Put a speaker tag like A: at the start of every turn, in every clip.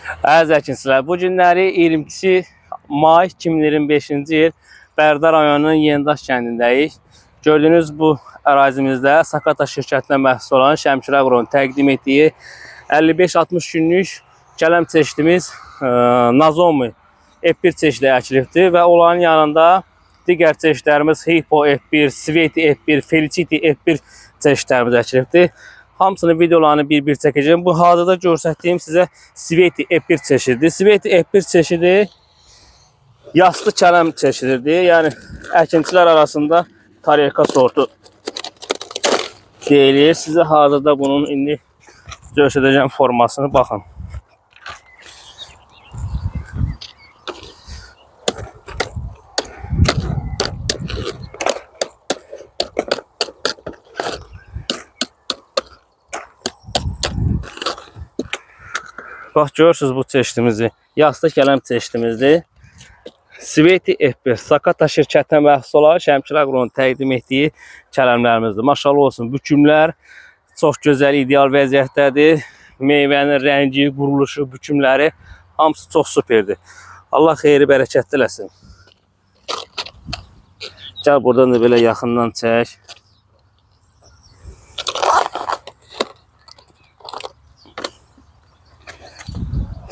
A: Əziz əkinçilər, bu günləri 22 may 2025-ci il Bərdə rayonunun Yenidaş kəndindəyik. Gördüyünüz bu ərazimizdə Sakata şirkətinə məxsus olan Şəmkir Aqronun təqdim etdiyi 55-60 günlük kələm çeşidimiz Nazomi F1 çeşidi əkilibdir və onların yanında digər çeşidlərimiz Hipo F1, Sveti F1, Felicity F1 çeşidlərimiz əkilibdir. Hamısını videolarını bir-bir çəkəcəyim. Bu hazırda göstərdiyim sizə Sveti F1 çeşididir. Sveti F1 çeşidi yaslı kələm çeşididir. Yəni əkinçilər arasında tarelka sortu deyilir. Sizə hazırda bunun indi göstərəcəm formasını baxın. Bax görürsünüz bu çeşidimizi. Yaslı kələm çeşidimizdir. Sveti F1 Sakata şirkətinə məxsus olan Şəmkir Aqronun təqdim etdiyi kələmlərimizdir. Maşallah olsun, bükümlər çox gözəl, ideal vəziyyətdədir. Meyvənin rəngi, quruluşu, bükümləri hamısı çox superdir. Allah xeyri bərəkətli eləsin. Gəl buradan da belə yaxından çək.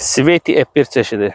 A: Sveti F1 çeşidi.